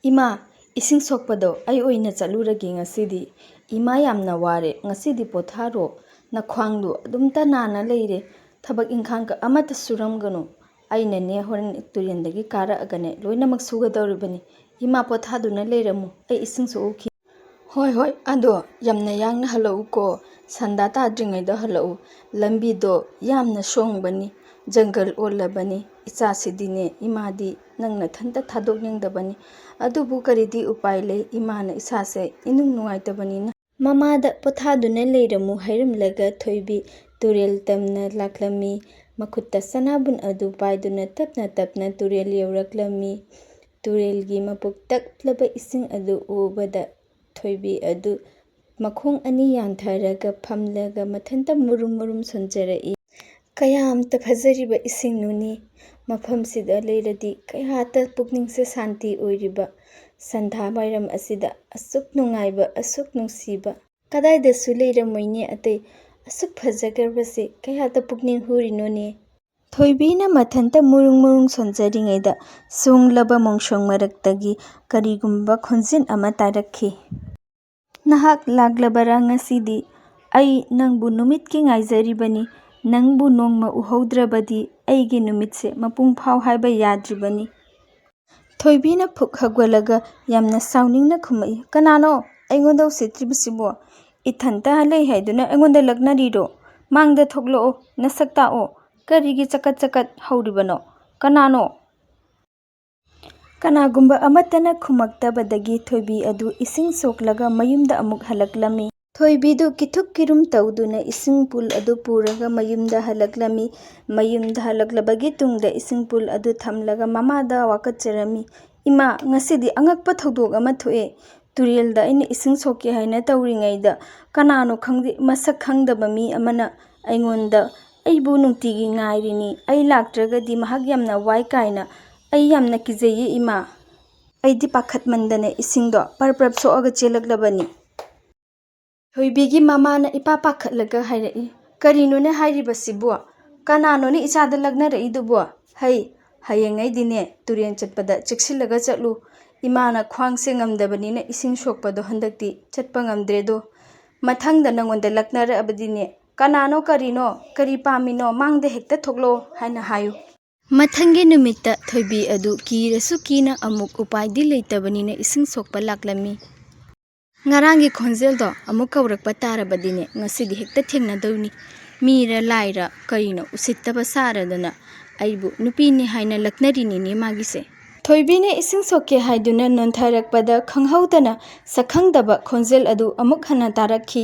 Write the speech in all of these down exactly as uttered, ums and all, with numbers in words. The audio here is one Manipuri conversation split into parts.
"ꯏꯃꯥ, ꯏꯁꯤꯡ ꯁꯣꯛꯄꯗꯣ ꯑꯩ ꯑꯣꯏꯅ ꯆꯠꯂꯨꯔꯒꯦ ꯉꯁꯤꯗꯤ꯫ ꯏꯃꯥ ꯌꯥꯝꯅ ꯋꯥꯔꯦ, ꯉꯁꯤꯗꯤ ꯄꯣꯊꯥꯔꯣ꯫ ꯅꯈ꯭ꯋꯥꯡꯗꯣ ꯑꯗꯨꯝꯇ ꯅꯥꯅ ꯂꯩꯔꯦ꯫ ꯊꯕꯛ ꯏꯪꯈꯥꯡꯒ ꯑꯃꯠꯇ ꯁꯨꯔꯝꯒꯅꯨ꯫ ꯑꯩꯅꯅꯦ ꯍꯣꯔꯦꯟ ꯇꯨꯔꯦꯟꯗꯒꯤ ꯀꯥꯔꯛꯑꯒꯅꯦ ꯂꯣꯏꯅꯃꯛ ꯁꯨꯒꯗꯧꯔꯤꯕꯅꯤ꯫ ꯏꯃꯥ ꯄꯣꯊꯥꯗꯨꯅ ꯂꯩꯔꯝꯃꯨ, ꯑꯩ ꯏꯁꯤꯡ ꯁꯣꯛꯎꯈꯤ"꯫ "ꯍꯣꯏ, ꯍꯣꯏ, ꯑꯗꯣ ꯌꯥꯝꯅ ꯌꯥꯡꯅ ꯍꯜꯂꯛꯎꯀꯣ꯫ ꯁꯟꯗꯥ ꯇꯥꯗ꯭ꯔꯤꯉꯩꯗ ꯍꯜꯂꯛꯎ꯫ ꯂꯝꯕꯤꯗꯣ ꯌꯥꯝꯅ ꯁꯣꯡꯕꯅꯤ, ꯖꯪꯒꯜ ꯑꯣꯜꯂꯕꯅꯤ꯫ ꯏꯆꯥꯁꯤꯗꯤꯅꯦ, ꯏꯃꯥꯗꯤ ꯅꯪ ꯅꯊꯟꯇ ꯊꯥꯗꯣꯛꯅꯤꯡꯗꯕꯅꯤ꯫ ꯑꯗꯨꯕꯨ ꯀꯔꯤꯗꯤ ꯎꯄꯥꯏ ꯂꯩ, ꯏꯃꯥꯅ ꯏꯁꯥꯁꯦ ꯏꯅꯨꯡ ꯅꯨꯡꯉꯥꯏꯇꯕꯅꯤꯅ"꯫ ꯃꯃꯥꯗ "ꯄꯣꯊꯥꯗꯨꯅ ꯂꯩꯔꯝꯃꯨ" ꯍꯥꯏꯔꯝꯂꯒ ꯊꯣꯏꯕꯤ ꯇꯨꯔꯦꯜ ꯇꯝꯅ ꯂꯥꯛꯂꯝꯃꯤ꯫ ꯃꯈꯨꯠꯇ ꯁꯅꯥꯕꯨꯟ ꯑꯗꯨ ꯄꯥꯏꯗꯨꯅ ꯇꯞꯅ ꯇꯞꯅ ꯇꯨꯔꯦꯜ ꯌꯧꯔꯛꯂꯝꯃꯤ꯫ ꯇꯨꯔꯦꯜꯒꯤ ꯃꯄꯨꯛ ꯇꯛꯂꯕ ꯏꯁꯤꯡ ꯑꯗꯨ ꯎꯕꯗ ꯊꯣꯏꯕꯤ ꯑꯗꯨ ꯃꯈꯣꯡ ꯑꯅꯤ ꯌꯥꯟꯊꯔꯒ ꯐꯝꯂꯒ ꯃꯊꯟꯇ ꯃꯨꯔꯨꯝ ꯃꯨꯔꯨꯝ ꯁꯣꯟꯖꯔꯛꯏ꯫ "ꯀꯌꯥꯝꯇ ꯐꯖꯔꯤꯕ ꯏꯁꯤꯡꯅꯣꯅꯤ! ꯃꯐꯝꯁꯤꯗ ꯂꯩꯔꯗꯤ ꯀꯌꯥꯇ ꯄꯨꯛꯅꯤꯡꯁꯦ ꯁꯥꯟꯇꯤ ꯑꯣꯏꯔꯤꯕ꯫ ꯁꯟꯙꯥ ꯋꯥꯏꯔꯝ ꯑꯁꯤꯗ ꯑꯁꯨꯛ ꯅꯨꯡꯉꯥꯏꯕ, ꯑꯁꯨꯛ ꯅꯨꯡꯁꯤꯕ ꯀꯗꯥꯏꯗꯁꯨ ꯂꯩꯔꯝꯃꯣꯏꯅꯦ ꯑꯇꯩ꯫ ꯑꯁꯨꯛ ꯐꯖꯈ꯭ꯔꯕꯁꯦ ꯀꯌꯥꯇ ꯄꯨꯛꯅꯤꯡ ꯍꯨꯔꯤꯅꯣꯅꯦ!" ꯊꯣꯏꯕꯤꯅ ꯃꯊꯟꯇ ꯃꯨꯔꯨꯡ ꯃꯨꯔꯨꯡ ꯁꯣꯟꯖꯔꯤꯉꯩꯗ ꯁꯣꯡꯂꯕ ꯃꯣꯡꯁꯣꯡ ꯃꯔꯛꯇꯒꯤ ꯀꯔꯤꯒꯨꯝꯕ ꯈꯣꯟꯖꯦꯜ ꯑꯃ ꯇꯥꯔꯛꯈꯤ꯫ "ꯅꯍꯥꯛ ꯂꯥꯛꯂꯕꯔꯥ ꯉꯁꯤꯗꯤ? ꯑꯩ ꯅꯪꯕꯨ ꯅꯨꯃꯤꯠꯀꯤ ꯉꯥꯏꯖꯔꯤꯕꯅꯤ꯫ ꯅꯪꯕꯨ ꯅꯣꯡꯃ ꯎꯍꯧꯗ꯭ꯔꯕꯗꯤ ꯑꯩꯒꯤ ꯅꯨꯃꯤꯠꯁꯦ ꯃꯄꯨꯡ ꯐꯥꯎ ꯍꯥꯏꯕ ꯌꯥꯗ꯭ꯔꯤꯕꯅꯤ"꯫ ꯊꯣꯏꯕꯤꯅ ꯐꯨꯛ ꯍꯧꯒꯠꯂꯒ ꯌꯥꯝꯅ ꯁꯥꯎꯅꯤꯡꯅ ꯈꯨꯝꯃꯛꯏ, "ꯀꯅꯥꯅꯣ ꯑꯩꯉꯣꯟꯗ ꯎꯁꯤꯠꯇ꯭ꯔꯤꯕꯁꯤꯕꯣ? ꯏꯊꯟꯇ ꯂꯩ ꯍꯥꯏꯗꯨꯅ ꯑꯩꯉꯣꯟꯗ ꯂꯛꯅꯔꯤꯔꯣ? ꯃꯥꯡꯗ ꯊꯣꯛꯂꯛꯑꯣ, ꯅꯁꯛ ꯇꯥꯛꯑꯣ꯫ ꯀꯔꯤꯒꯤ ꯆꯀꯠ ꯆꯀꯠ ꯍꯧꯔꯤꯕꯅꯣ? ꯀꯅꯥꯅꯣ?" ꯀꯅꯥꯒꯨꯝꯕ ꯑꯃꯠꯇꯅ ꯈꯨꯝꯃꯛꯇꯕꯗꯒꯤ ꯊꯣꯏꯕꯤ ꯑꯗꯨ ꯏꯁꯤꯡ ꯁꯣꯛꯂꯒ ꯃꯌꯨꯝꯗ ꯑꯃꯨꯛ ꯍꯜꯂꯛꯂꯝꯃꯤ꯫ ꯊꯣꯏꯕꯤꯗꯨ ꯀꯤꯊꯨꯞ ꯀꯤꯔꯨꯝ ꯇꯧꯗꯨꯅ ꯏꯁꯤꯡ ꯄꯨꯜ ꯑꯗꯨ ꯄꯨꯔꯒ ꯃꯌꯨꯝꯗ ꯍꯜꯂꯛꯂꯝꯃꯤ꯫ ꯃꯌꯨꯝꯗ ꯍꯜꯂꯛꯂꯕꯒꯤ ꯇꯨꯡꯗ ꯏꯁꯤꯡ ꯄꯨꯜ ꯑꯗꯨ ꯊꯝꯂꯒ ꯃꯃꯥꯗ ꯋꯥꯀꯠꯆꯔꯝꯃꯤ, "ꯏꯃꯥ, ꯉꯁꯤꯗꯤ ꯑꯉꯛꯄ ꯊꯧꯗꯣꯛ ꯑꯃ ꯊꯣꯛꯑꯦ꯫ ꯇꯨꯔꯦꯜꯗ ꯑꯩꯅ ꯏꯁꯤꯡ ꯁꯣꯛꯀꯦ ꯍꯥꯏꯅ ꯇꯧꯔꯤꯉꯩꯗ ꯀꯅꯥꯅꯣ ꯈꯪꯗꯦ, ꯃꯁꯛ ꯈꯪꯗꯕ ꯃꯤ ꯑꯃꯅ ꯑꯩꯉꯣꯟꯗ, ꯑꯩꯕꯨ ꯅꯨꯡꯇꯤꯒꯤ ꯉꯥꯏꯔꯤꯅꯤ, ꯑꯩ ꯂꯥꯛꯇ꯭ꯔꯒꯗꯤ ꯃꯍꯥꯛ ꯌꯥꯝꯅ ꯋꯥꯏ ꯀꯥꯏꯅ꯫ ꯑꯩ ꯌꯥꯝꯅ ꯀꯤꯖꯩꯌꯦ ꯏꯃꯥ"꯫ ꯑꯩꯗꯤ ꯄꯥꯈꯠꯃꯟꯗꯅ ꯏꯁꯤꯡꯗꯣ ꯄꯔꯞ ꯄꯔꯞ ꯁꯣꯛꯑꯒ ꯆꯦꯜꯂꯛꯂꯕꯅꯤ꯫ ꯊꯣꯏꯕꯤꯒꯤ ꯃꯃꯥꯅ ꯏꯄꯥ ꯄꯥꯈꯠꯂꯒ ꯍꯥꯏꯔꯛꯏ, "ꯀꯔꯤꯅꯣꯅꯦ ꯍꯥꯏꯔꯤꯕꯁꯤꯕꯨ? ꯀꯅꯥꯅꯣꯅꯦ ꯏꯆꯥꯗ ꯂꯛꯅꯔꯛꯏꯗꯨꯕꯨ? ꯍꯩ, ꯍꯌꯦꯡꯉꯩꯗꯤꯅꯦ ꯇꯨꯔꯦꯟ ꯆꯠꯄꯗ ꯆꯦꯛꯁꯤꯜꯂꯒ ꯆꯠꯂꯨ꯫ "ꯏꯃꯥꯅ ꯈ꯭ꯋꯥꯡꯁꯦ ꯉꯝꯗꯕꯅꯤꯅ ꯏꯁꯤꯡ ꯁꯣꯛꯄꯗꯣ ꯍꯟꯗꯛꯇꯤ ꯆꯠꯄ ꯉꯝꯗ꯭ꯔꯦꯗꯣ꯫ ꯃꯊꯪꯗ ꯅꯪꯉꯣꯟꯗ ꯂꯛꯅꯔꯛꯑꯕꯗꯤꯅꯦ, 'ꯀꯅꯥꯅꯣ, ꯀꯔꯤꯅꯣ, ꯀꯔꯤ ꯄꯥꯝꯃꯤꯅꯣ, ꯃꯥꯡꯗ ꯍꯦꯛꯇ ꯊꯣꯛꯂꯛꯑꯣ' ꯍꯥꯏꯅ ꯍꯥꯏꯌꯨ"꯫ ꯃꯊꯪꯒꯤ ꯅꯨꯃꯤꯠꯇ ꯊꯣꯏꯕꯤ ꯑꯗꯨ ꯀꯤꯔꯁꯨ ꯀꯤꯅ ꯑꯃꯨꯛ ꯎꯄꯥꯏꯗꯤ ꯂꯩꯇꯕꯅꯤꯅ ꯏꯁꯤꯡ ꯁꯣꯛꯄ ꯂꯥꯛꯂꯝꯃꯤ꯫ ꯉꯔꯥꯡꯒꯤ ꯈꯣꯟꯖꯦꯜꯗꯣ ꯑꯃꯨꯛ ꯀꯧꯔꯛꯄ ꯇꯥꯔꯕꯗꯤꯅꯦ, ꯉꯁꯤꯗꯤ ꯍꯦꯛꯇ ꯊꯦꯡꯅꯗꯧꯅꯤ꯫ ꯃꯤꯔ ꯂꯥꯏꯔ ꯀꯔꯤꯅꯣ ꯎꯁꯤꯠꯇꯕ ꯁꯥꯔꯗꯅ ꯑꯩꯕꯨ ꯅꯨꯄꯤꯅꯤ ꯍꯥꯏꯅ ꯂꯛꯅꯔꯤꯅꯤꯅꯦ ꯃꯥꯒꯤꯁꯦ꯫ ꯊꯣꯏꯕꯤꯅ ꯏꯁꯤꯡ ꯁꯣꯛꯀꯦ ꯍꯥꯏꯗꯨꯅ ꯅꯣꯟꯊꯔꯛꯄꯗ ꯈꯪꯍꯧꯗꯅ ꯁꯛꯈꯪꯗꯕ ꯈꯣꯟꯖꯦꯜ ꯑꯗꯨ ꯑꯃꯨꯛ ꯍꯟꯅ ꯇꯥꯔꯛꯈꯤ꯫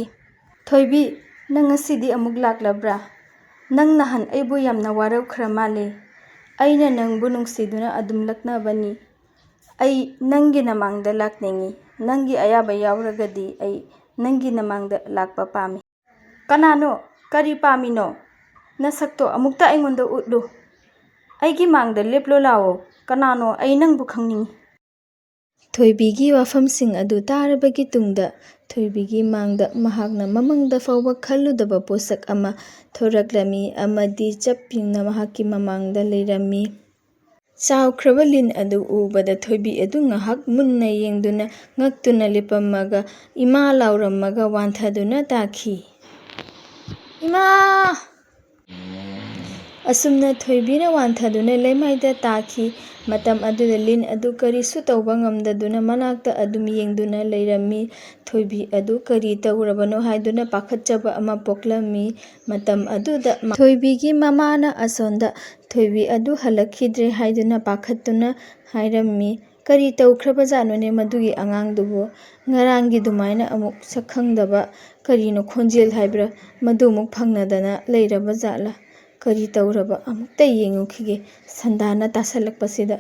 "ꯊꯣꯏꯕꯤ, ꯅꯪ ꯉꯁꯤꯗꯤ ꯑꯃꯨꯛ ꯂꯥꯛꯂꯕ꯭ꯔꯥ? ꯅꯪ ꯅꯍꯥꯟ ꯑꯩꯕꯨ ꯌꯥꯝꯅ ꯋꯥꯔꯧꯈ꯭ꯔ ꯃꯥꯜꯂꯦ꯫ ꯑꯩꯅ ꯅꯪꯕꯨ ꯅꯨꯡꯁꯤꯗꯨꯅ ꯑꯗꯨꯝ ꯂꯛꯅꯕꯅꯤ꯫ ꯑꯩ ꯅꯪꯒꯤ ꯅꯃꯥꯡꯗ ꯂꯥꯛꯅꯤꯡꯏ꯫ ꯅꯪꯒꯤ ꯑꯌꯥꯕ ꯌꯥꯎꯔꯒꯗꯤ ꯑꯩ ꯅꯪꯒꯤ ꯅꯃꯥꯡꯗ ꯂꯥꯛꯄ ꯄꯥꯝꯃꯤ"꯫ "ꯀꯅꯥꯅꯣ? ꯀꯔꯤ ꯄꯥꯝꯃꯤꯅꯣ? ꯅꯁꯛꯇꯣ ꯑꯃꯨꯛꯇ ꯑꯩꯉꯣꯟꯗ ꯎꯠꯂꯨ꯫ ꯑꯩꯒꯤ ꯃꯥꯡꯗ ꯂꯦꯞꯂꯣ ꯂꯥꯛꯑꯣ꯫ ꯀꯅꯥꯅꯣ? ꯑꯩ ꯅꯪꯕꯨ ꯈꯪꯅꯤꯡꯏ"꯫ ꯊꯣꯏꯕꯤꯒꯤ ꯋꯥꯐꯝꯁꯤꯡ ꯑꯗꯨ ꯇꯥꯔꯕꯒꯤ ꯇꯨꯡꯗ ꯊꯣꯏꯕꯤꯒꯤ ꯃꯥꯡꯗ ꯃꯍꯥꯛꯅ ꯃꯃꯥꯡꯗ ꯐꯥꯎꯕ ꯈꯜꯂꯨꯗꯕ ꯄꯣꯠꯁꯛ ꯑꯃ ꯊꯣꯔꯛꯂꯝꯃꯤ ꯑꯃꯗꯤ ꯆꯞ ꯌꯨꯡꯅ ꯃꯍꯥꯛꯀꯤ ꯃꯃꯥꯡꯗ ꯂꯩꯔꯝꯃꯤ꯫ ꯆꯥꯎꯈ꯭ꯔꯕ ꯂꯤꯟ ꯑꯗꯨ ꯎꯕꯗ ꯊꯣꯏꯕꯤ ꯑꯗꯨ ꯉꯥꯏꯍꯥꯛ ꯃꯨꯟꯅ ꯌꯦꯡꯗꯨꯅ ꯉꯛꯇꯨꯅ ꯂꯦꯞꯄꯝꯃꯒ ꯏꯃꯥ ꯂꯥꯎꯔꯝꯃꯒ ꯋꯥꯟꯊꯗꯨꯅ ꯇꯥꯈꯤ꯫ "ꯏꯃꯥ!" ꯑꯁꯨꯝꯅ ꯊꯣꯏꯕꯤꯅ ꯋꯥꯟꯊꯗꯨꯅ ꯂꯩꯃꯥꯏꯗ ꯇꯥꯈꯤ꯫ ꯃꯇꯝ ꯑꯗꯨꯗ ꯂꯤꯟ ꯑꯗꯨ ꯀꯔꯤꯁꯨ ꯇꯧꯕ ꯉꯝꯗꯗꯨꯅ ꯃꯅꯥꯛꯇ ꯑꯗꯨꯝ ꯌꯦꯡꯗꯨꯅ ꯂꯩꯔꯝꯃꯤ꯫ ꯊꯣꯏꯕꯤ ꯑꯗꯨ ꯀꯔꯤ ꯇꯧꯔꯕꯅꯣ ꯍꯥꯏꯗꯨꯅ ꯄꯥꯈꯠꯆꯕ ꯑꯃ ꯄꯣꯛꯂꯝꯃꯤ꯫ ꯃꯇꯝ ꯑꯗꯨꯗ ꯃ-, ꯊꯣꯏꯕꯤꯒꯤ ꯃꯃꯥꯅ ꯑꯁꯣꯝꯗ ꯊꯣꯏꯕꯤ ꯑꯗꯨ ꯍꯜꯂꯛꯈꯤꯗ꯭ꯔꯦ ꯍꯥꯏꯗꯨꯅ ꯄꯥꯈꯠꯇꯨꯅ ꯍꯥꯏꯔꯝꯃꯤ꯫ "ꯀꯔꯤ ꯇꯧꯈ꯭ꯔꯕꯖꯥꯠꯅꯣꯅꯦ ꯃꯗꯨꯒꯤ ꯑꯉꯥꯡꯗꯨꯕꯨ? ꯉꯔꯥꯡꯒꯤ ꯑꯗꯨꯃꯥꯏꯅ ꯑꯃꯨꯛ ꯁꯛꯈꯪꯗꯕ ꯀꯔꯤꯅꯣ ꯈꯣꯟꯖꯦꯜ ꯍꯥꯏꯕ꯭ꯔꯥ, ꯃꯗꯨꯃꯨꯛ ꯐꯪꯅꯗꯅ ꯂꯩꯔꯕ ꯖꯥꯠꯂꯥ? ꯀꯔꯤ ꯇꯧꯔꯕ? ꯑꯃꯨꯛꯇ ꯌꯦꯡꯉꯨꯈꯤꯒꯦ ꯁꯟꯗꯥꯅ ꯇꯥꯁꯜꯂꯛꯄꯁꯤꯗ"꯫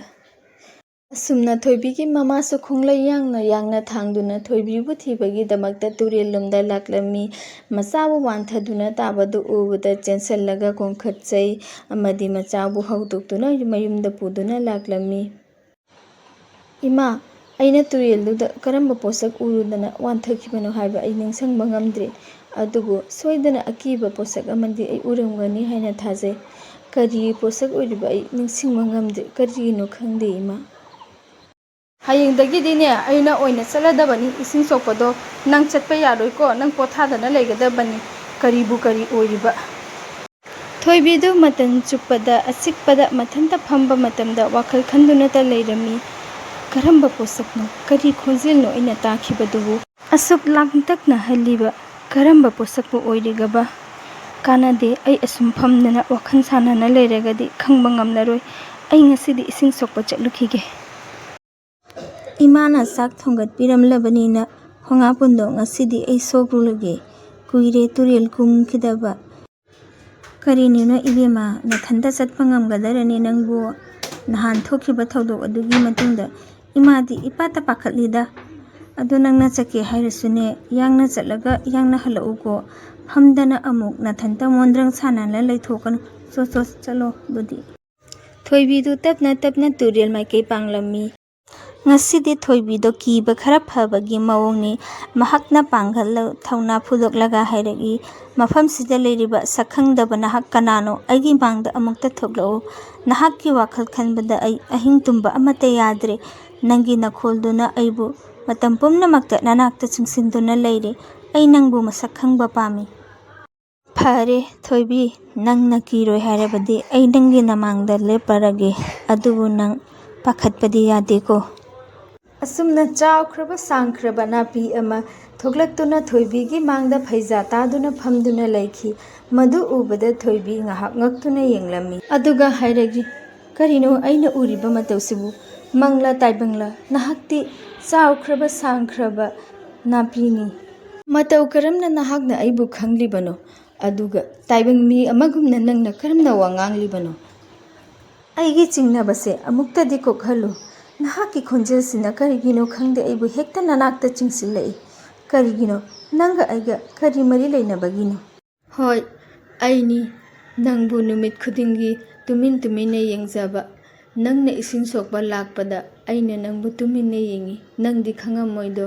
ꯑꯁꯨꯝꯅ ꯊꯣꯏꯕꯤꯒꯤ ꯃꯃꯥꯁꯨ ꯈꯣꯡꯂꯩ ꯌꯥꯡꯅ ꯌꯥꯡꯅ ꯊꯥꯡꯗꯨꯅ ꯊꯣꯏꯕꯤꯕꯨ ꯊꯤꯕꯒꯤꯗꯃꯛꯇ ꯇꯨꯔꯦꯜ ꯂꯣꯝꯗ ꯂꯥꯛꯂꯝꯃꯤ꯫ ꯃꯆꯥꯕꯨ ꯋꯥꯟꯊꯗꯨꯅ ꯇꯥꯕꯗꯨ ꯎꯕꯗ ꯆꯦꯟꯁꯤꯜꯂꯒ ꯀꯣꯟꯈꯠꯆꯩ ꯑꯃꯗꯤ ꯃꯆꯥꯕꯨ ꯍꯧꯗꯣꯛꯇꯨꯅ ꯃꯌꯨꯝꯗ ꯄꯨꯗꯨꯅ ꯂꯥꯛꯂꯝꯃꯤ꯫ "ꯏꯃꯥ, ꯑꯩꯅ ꯇꯨꯔꯦꯜꯗꯨꯗ ꯀꯔꯝꯕ ꯄꯣꯠꯁꯛ ꯎꯔꯨꯗꯅ ꯋꯥꯟꯊꯈꯤꯕꯅꯣ ꯍꯥꯏꯕ ꯑꯩ ꯅꯤꯡꯁꯤꯡꯕ ꯉꯝꯗ꯭ꯔꯦ꯫ ꯑꯗꯨꯕꯨ ꯁꯣꯏꯗꯅ ꯑꯀꯤꯕ ꯄꯣꯠꯁꯛ ꯑꯃꯗꯤ ꯑꯩ ꯎꯔꯝꯒꯅꯤ ꯍꯥꯏꯅ ꯊꯥꯖꯩ꯫ ꯀꯔꯤ ꯄꯣꯠꯁꯛ ꯑꯣꯏꯔꯤꯕ ꯑꯩ ꯅꯤꯡꯁꯤꯡꯕ ꯉꯝꯗ꯭ꯔꯦ꯫ ꯀꯔꯤꯒꯤꯅꯣ ꯈꯪꯗꯦ, ꯏꯃꯥ"꯫ "ꯍꯌꯦꯡꯗꯒꯤꯗꯤꯅꯦ ꯑꯩꯅ ꯑꯣꯏꯅ ꯆꯠꯂꯗꯕꯅꯤ ꯏꯁꯤꯡ ꯁꯣꯛꯄꯗꯣ꯫ ꯅꯪ ꯆꯠꯄ ꯌꯥꯔꯣꯏꯀꯣ, ꯅꯪ ꯄꯣꯊꯥꯗꯅ ꯂꯩꯒꯗꯕꯅꯤ꯫ ꯀꯔꯤꯕꯨ ꯀꯔꯤ ꯑꯣꯏꯔꯤꯕ?" ꯊꯣꯏꯕꯤꯗꯨ ꯃꯇꯝ ꯆꯨꯞꯄꯗ ꯑꯆꯤꯛꯄꯗ ꯃꯊꯟꯇ ꯐꯝꯕ ꯃꯇꯝꯗ ꯋꯥꯈꯜ ꯈꯟꯗꯨꯅꯇ ꯂꯩꯔꯝꯃꯤ꯫ "ꯀꯔꯝꯕ ꯄꯣꯠꯁꯛꯅꯣ? ꯀꯔꯤ ꯈꯣꯟꯖꯦꯜꯅꯣ ꯑꯩꯅ ꯇꯥꯈꯤꯕꯗꯨꯕꯨ? ꯑꯁꯨꯛ ꯂꯥꯡꯇꯛꯅꯍꯜꯂꯤꯕ ꯀꯔꯝꯕ ꯄꯣꯠꯁꯛꯄꯨ ꯑꯣꯏꯔꯤꯒꯕ? ꯀꯥꯟꯅꯗꯦ, ꯑꯩ ꯑꯁꯨꯝ ꯐꯝꯗꯅ ꯋꯥꯈꯜ ꯁꯥꯟꯅꯅ ꯂꯩꯔꯒꯗꯤ ꯈꯪꯕ ꯉꯝꯂꯔꯣꯏ꯫ ꯑꯩ ꯉꯁꯤꯗꯤ ꯏꯁꯤꯡ ꯁꯣꯛꯄ ꯆꯠꯂꯨꯈꯤꯒꯦ꯫" "ꯏꯃꯥꯅ ꯆꯥꯛ ꯊꯣꯡꯒꯠꯄꯤꯔꯝꯂꯕꯅꯤꯅ, ꯍꯣꯉꯥꯄꯨꯟꯗꯣ, ꯉꯁꯤꯗꯤ ꯑꯩ ꯁꯣꯛꯂꯨꯔꯒꯦ꯫ ꯀꯨꯏꯔꯦ ꯇꯨꯔꯦꯜ ꯀꯨꯝꯈꯤꯗꯕ꯫" "ꯀꯔꯤꯅꯤꯅꯣ ꯏꯕꯦꯝꯃ, ꯅꯊꯟꯇ ꯆꯠꯄ ꯉꯝꯒꯗꯔꯅꯦ ꯅꯪꯕꯨ? ꯅꯍꯥꯟ ꯊꯣꯛꯈꯤꯕ ꯊꯧꯗꯣꯛ ꯑꯗꯨꯒꯤ ꯃꯇꯨꯡꯗ ꯏꯃꯥꯗꯤ ꯏꯄꯥꯠꯇ ꯄꯥꯈꯠꯂꯤꯗ꯫ ꯑꯗꯨ ꯅꯪꯅ ꯆꯠꯀꯦ ꯍꯥꯏꯔꯁꯨꯅꯦ, ꯌꯥꯡꯅ ꯆꯠꯂꯒ ꯌꯥꯡꯅ ꯍꯜꯂꯛꯎꯀꯣ꯫ ꯐꯝꯗꯅ ꯑꯃꯨꯛ ꯅꯊꯟꯇ ꯃꯣꯟꯗ꯭ꯔꯪ ꯁꯥꯟꯅꯅ ꯂꯩꯊꯣꯛꯀꯅꯨ꯫ ꯆꯣ, ꯆꯣ, ꯆꯠꯂꯣ ꯑꯗꯨꯗꯤ꯫" ꯊꯣꯏꯕꯤꯗꯨ ꯇꯞꯅ ꯇꯞꯅ ꯇꯨꯔꯦꯜ ꯃꯥꯏꯀꯩ ꯄꯥꯡꯂꯝꯃꯤ꯫ ꯉꯁꯤꯗꯤ ꯊꯣꯏꯕꯤꯗꯣ ꯀꯤꯕ ꯈꯔ ꯐꯕꯒꯤ ꯃꯑꯣꯡꯅꯤ꯫ ꯃꯍꯥꯛꯅ ꯄꯥꯡꯒꯜ ꯊꯧꯅꯥ ꯐꯨꯗꯣꯛꯂꯒ ꯍꯥꯏꯔꯛꯏ, "ꯃꯐꯝꯁꯤꯗ ꯂꯩꯔꯤꯕ ꯁꯛꯈꯪꯗꯕ ꯅꯍꯥꯛ ꯀꯅꯥꯅꯣ? ꯑꯩꯒꯤ ꯃꯥꯡꯗ ꯑꯃꯨꯛꯇ ꯊꯣꯛꯂꯛꯎ꯫ ꯅꯍꯥꯛꯀꯤ ꯋꯥꯈꯜ ꯈꯟꯕꯗ ꯑꯩ ꯑꯍꯤꯡ ꯇꯨꯝꯕ ꯑꯃꯠꯇ ꯌꯥꯗ꯭ꯔꯦ꯫ ꯅꯪꯒꯤ ꯅꯈꯣꯜꯗꯨꯅ ꯑꯩꯕꯨ ꯃꯇꯝ ꯄꯨꯝꯅꯃꯛꯇ ꯅꯅꯥꯛꯇ ꯆꯤꯡꯁꯤꯟꯗꯨꯅ ꯂꯩꯔꯦ꯫ ꯑꯩ ꯅꯪꯕꯨ ꯃꯁꯛ ꯈꯪꯕ ꯄꯥꯝꯃꯤ꯫" "ꯐꯔꯦ ꯊꯣꯏꯕꯤ, ꯅꯪꯅ ꯀꯤꯔꯣꯏ ꯍꯥꯏꯔꯕꯗꯤ ꯑꯩ ꯅꯪꯒꯤ ꯅꯃꯥꯡꯗ ꯂꯦꯞꯄꯔꯒꯦ꯫ ꯑꯗꯨꯕꯨ ꯅꯪ ꯄꯥꯈꯠꯄꯗꯤ ꯌꯥꯗꯦꯀꯣ꯫" ꯑꯁꯨꯝꯅ ꯆꯥꯎꯈ꯭ꯔꯕ ꯁꯥꯡꯈ꯭ꯔꯕ ꯅꯥꯄꯤ ꯑꯃ ꯊꯣꯛꯂꯛꯇꯨꯅ ꯊꯣꯏꯕꯤꯒꯤ ꯃꯥꯡꯗ ꯐꯩꯖꯥ ꯇꯥꯗꯨꯅ ꯐꯝꯗꯨꯅ ꯂꯩꯈꯤ꯫ ꯃꯗꯨ ꯎꯕꯗ ꯊꯣꯏꯕꯤ ꯉꯥꯏꯍꯥꯛ ꯉꯛꯇꯨꯅ ꯌꯦꯡꯂꯝꯃꯤ꯫ ꯑꯗꯨꯒ ꯍꯥꯏꯔꯛꯏ, "ꯀꯔꯤꯅꯣ ꯑꯩꯅ ꯎꯔꯤꯕ ꯃꯇꯧꯁꯤꯕꯨ? ꯃꯪꯂꯥ ꯇꯥꯏꯕꯪꯂꯥ? ꯅꯍꯥꯛꯇꯤ ꯆꯥꯎꯈ꯭ꯔꯕ ꯁꯥꯡꯈ꯭ꯔꯕ ꯅꯥꯄꯤꯅꯤ꯫ ꯃꯇꯧ ꯀꯔꯝꯅ ꯅꯍꯥꯛꯅ ꯑꯩꯕꯨ ꯈꯪꯂꯤꯕꯅꯣ? ꯑꯗꯨꯒ ꯇꯥꯏꯕꯪ ꯃꯤ ꯑꯃꯒꯨꯝꯅ ꯅꯪꯅ ꯀꯔꯝꯅ ꯋꯥ ꯉꯥꯡꯂꯤꯕꯅꯣ? ꯑꯩꯒꯤ ꯆꯤꯡꯅꯕꯁꯦ ꯑꯃꯨꯛꯇꯗꯤ ꯀꯣꯛꯍꯜꯂꯨ꯫ ꯅꯍꯥꯛꯀꯤ ꯈꯣꯟꯖꯦꯜꯁꯤꯅ ꯀꯔꯤꯒꯤꯅꯣ ꯈꯪꯗꯦ ꯑꯩꯕꯨ ꯍꯦꯛꯇ ꯅꯅꯥꯛꯇ ꯆꯤꯡꯁꯤꯜꯂꯛꯏ꯫ ꯀꯔꯤꯒꯤꯅꯣ? ꯅꯪꯒ ꯑꯩꯒ ꯀꯔꯤ ꯃꯔꯤ ꯂꯩꯅꯕꯒꯤꯅꯣ?" "ꯍꯣꯏ, ꯑꯩꯅꯤ꯫ ꯅꯪꯕꯨ ꯅꯨꯃꯤꯠ ꯈꯨꯗꯤꯡꯒꯤ ꯇꯨꯃꯤꯟ ꯇꯨꯃꯤꯟꯅ ꯌꯦꯡꯖꯕ꯫ ꯅꯪꯅ ꯏꯁꯤꯡ ꯁꯣꯛꯄ ꯂꯥꯛꯄꯗ ꯑꯩꯅ ꯅꯪꯕꯨ ꯇꯨꯃꯤꯟꯅ ꯌꯦꯡꯉꯤ꯫ ꯅꯪꯗꯤ ꯈꯪꯉꯝꯃꯣꯏꯗꯣ,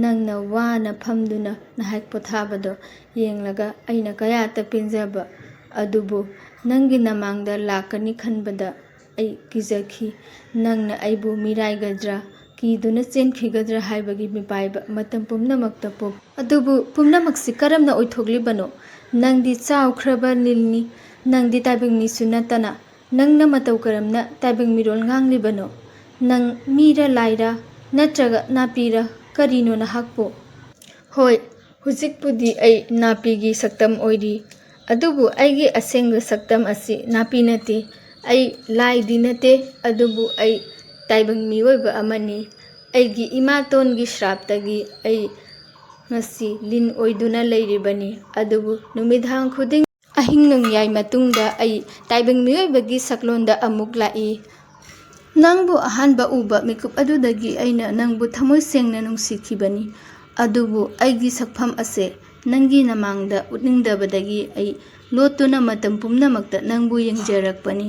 ꯅꯪꯅ ꯋꯥꯅ ꯐꯝꯗꯨꯅ ꯅꯍꯥꯛ ꯄꯣꯊꯥꯕꯗꯣ ꯌꯦꯡꯂꯒ ꯑꯩꯅ ꯀꯌꯥꯇ ꯄꯦꯟꯖꯕ꯫ ꯑꯗꯨꯕꯨ ꯅꯪꯒꯤ ꯅꯃꯥꯡꯗ ꯂꯥꯛꯀꯅꯤ ꯈꯟꯕꯗ ꯑꯩ ꯀꯤꯖꯈꯤ꯫ ꯅꯪꯅ ꯑꯩꯕꯨ ꯃꯤꯔꯥꯏꯒꯗ꯭ꯔꯥ, ꯀꯤꯗꯨꯅ ꯆꯦꯟꯈꯤꯒꯗ꯭ꯔꯥ ꯍꯥꯏꯕꯒꯤ ꯃꯤꯄꯥꯏꯕ ꯃꯇꯝ ꯄꯨꯝꯅꯃꯛꯇ ꯄꯣꯛ꯫ ꯑꯗꯨꯕꯨ ꯄꯨꯝꯅꯃꯛꯁꯤ ꯀꯔꯝꯅ ꯑꯣꯏꯊꯣꯛꯂꯤꯕꯅꯣ? ꯅꯪꯗꯤ ꯆꯥꯎꯈ꯭ꯔꯕ ꯂꯤꯟꯅꯤ, ꯅꯪꯗꯤ ꯇꯥꯏꯕꯪ ꯃꯤꯁꯨ ꯅꯠꯇꯅ, ꯅꯪꯅ ꯃꯇꯧ ꯀꯔꯝꯅ ꯇꯥꯏꯕꯪ ꯃꯤꯔꯣꯜ ꯉꯥꯡꯂꯤꯕꯅꯣ? ꯅꯪ ꯃꯤꯔ ꯂꯥꯏꯔ, ꯅꯠꯇ꯭ꯔꯒ ꯅꯥꯄꯤꯔ? ꯀꯔꯤꯅꯣ ꯅꯍꯥꯛꯄꯨ? ꯍꯣꯏ, ꯍꯧꯖꯤꯛꯄꯨꯗꯤ ꯑꯩ ꯅꯥꯄꯤꯒꯤ ꯁꯛꯇꯝ ꯑꯣꯏꯔꯤ, ꯑꯗꯨꯕꯨ ꯑꯩꯒꯤ ꯑꯁꯦꯡꯕ ꯁꯛꯇꯝ ꯑꯁꯤ ꯅꯥꯄꯤ ꯅꯠꯇꯦ꯫ ꯑꯩ ꯂꯥꯏꯗꯤ ꯅꯠꯇꯦ, ꯑꯗꯨꯕꯨ ꯑꯩ ꯇꯥꯏꯕꯪ ꯃꯤꯑꯣꯏꯕ ꯑꯃꯅꯤ꯫ ꯑꯩꯒꯤ ꯏꯃꯥꯇꯣꯟꯒꯤ ꯁ꯭ꯔꯥꯞꯇꯒꯤ ꯑꯩ ꯉꯁꯤ ꯂꯤꯟ ꯑꯣꯏꯗꯨꯅ ꯂꯩꯔꯤꯕꯅꯤ, ꯑꯗꯨꯕꯨ ꯅꯨꯃꯤꯗꯥꯡ ꯈꯨꯗꯤꯡ ꯑꯍꯤꯡ ꯅꯣꯡꯌꯥꯏ ꯃꯇꯨꯡꯗ ꯑꯩ ꯇꯥꯏꯕꯪ ꯃꯤꯑꯣꯏꯕꯒꯤ ꯁꯛꯂꯣꯟꯗ ꯑꯃꯨꯛ ꯂꯥꯛꯏ꯫ ꯅꯪꯕꯨ ꯑꯍꯥꯟꯕ ꯎꯕ ꯃꯤꯀꯨꯞ ꯑꯗꯨꯗꯒꯤ ꯑꯩꯅ ꯅꯪꯕꯨ ꯊꯃꯣꯏ ꯁꯦꯡꯅ ꯅꯨꯡꯁꯤꯈꯤꯕꯅꯤ, ꯑꯗꯨꯕꯨ ꯑꯩꯒꯤ ꯁꯛꯐꯝ ꯑꯁꯦ ꯅꯪꯒꯤ ꯅꯃꯥꯡꯗ ꯎꯠꯅꯤꯡꯗꯕꯗꯒꯤ ꯑꯩ ꯂꯣꯠꯇꯨꯅ ꯃꯇꯝ ꯄꯨꯝꯅꯃꯛꯇ ꯅꯪꯕꯨ ꯌꯦꯡꯖꯔꯛꯄꯅꯤ꯫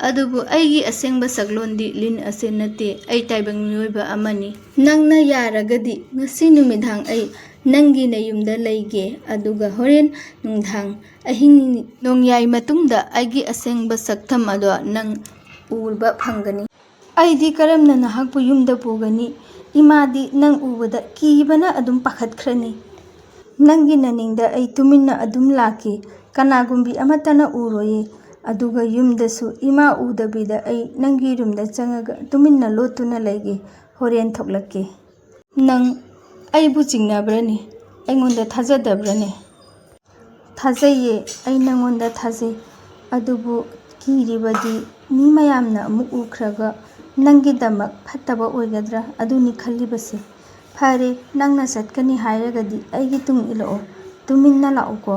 ꯑꯗꯨꯕꯨ ꯑꯩꯒꯤ ꯑꯁꯦꯡꯕ ꯁꯛꯂꯣꯟꯗꯤ ꯂꯤꯟ ꯑꯁꯦ ꯅꯠꯇꯦ, ꯑꯩ ꯇꯥꯏꯕꯪ ꯃꯤꯑꯣꯏꯕ ꯑꯃꯅꯤ꯫ ꯅꯪꯅ ꯌꯥꯔꯒꯗꯤ ꯉꯁꯤ ꯅꯨꯃꯤꯗꯥꯡ ꯑꯩ ꯅꯪꯒꯤ ꯅꯌꯨꯝꯗ ꯂꯩꯒꯦ, ꯑꯗꯨꯒ ꯍꯣꯔꯦꯟ ꯅꯨꯡꯗꯥꯡ ꯑꯍꯤꯡ ꯅꯣꯡꯌꯥꯏ ꯃꯇꯨꯡꯗ ꯑꯩꯒꯤ ꯑꯁꯦꯡꯕ ꯁꯛꯇꯝ ꯑꯗꯣ ꯅꯪ ꯎꯕ ꯐꯪꯒꯅꯤ꯫ ꯑꯩꯗꯤ ꯀꯔꯝꯅ ꯅꯍꯥꯛꯄꯨ ꯌꯨꯝꯗ ꯄꯨꯒꯅꯤ? ꯏꯃꯥꯗꯤ ꯅꯪ ꯎꯕꯗ ꯀꯤꯕꯅ ꯑꯗꯨꯝ ꯄꯥꯈꯠꯈ꯭ꯔꯅꯤ꯫ ꯅꯪꯒꯤ ꯅꯅꯤꯡꯗ ꯑꯩ ꯇꯨꯃꯤꯟꯅ ꯑꯗꯨꯝ ꯂꯥꯛꯀꯦ꯫ ꯀꯅꯥꯒꯨꯝꯕꯤ ꯑꯃꯠꯇꯅ ꯎꯔꯣꯏꯌꯦ꯫ ꯑꯗꯨꯒ ꯌꯨꯝꯗꯁꯨ ꯏꯃꯥ ꯎꯗꯕꯤꯗ ꯑꯩ ꯅꯪꯒꯤ ꯔꯨꯝꯗ ꯆꯪꯉꯒ ꯇꯨꯃꯤꯟꯅ ꯂꯣꯠꯇꯨꯅ ꯂꯩꯒꯦ꯫ ꯍꯣꯔꯦꯟ ꯊꯣꯛꯂꯛꯀꯦ꯫ ꯅꯪ ꯑꯩꯕꯨ ꯆꯤꯡꯅꯕ꯭ꯔꯅꯦ? ꯑꯩꯉꯣꯟꯗ ꯊꯥꯖꯗꯕ꯭ꯔꯅꯦ? ꯊꯥꯖꯩꯌꯦ, ꯑꯩ ꯅꯪꯉꯣꯟꯗ ꯊꯥꯖꯩ꯫ ꯑꯗꯨꯕꯨ ꯀꯤꯔꯤꯕꯗꯤ ꯃꯤ ꯃꯌꯥꯝꯅ ꯑꯃꯨꯛ ꯎꯈ꯭ꯔꯒ ꯅꯪꯒꯤꯗꯃꯛ ꯐꯠꯇꯕ ꯑꯣꯏꯒꯗ꯭ꯔꯥ, ꯑꯗꯨꯅꯤ ꯈꯜꯂꯤꯕꯁꯦ꯫ ꯐꯔꯦ, ꯅꯪꯅ ꯆꯠꯀꯅꯤ ꯍꯥꯏꯔꯒꯗꯤ ꯑꯩꯒꯤ ꯇꯨꯡ ꯏꯜꯂꯛꯑꯣ, ꯇꯨꯃꯤꯟꯅ ꯂꯥꯛꯎꯀꯣ꯫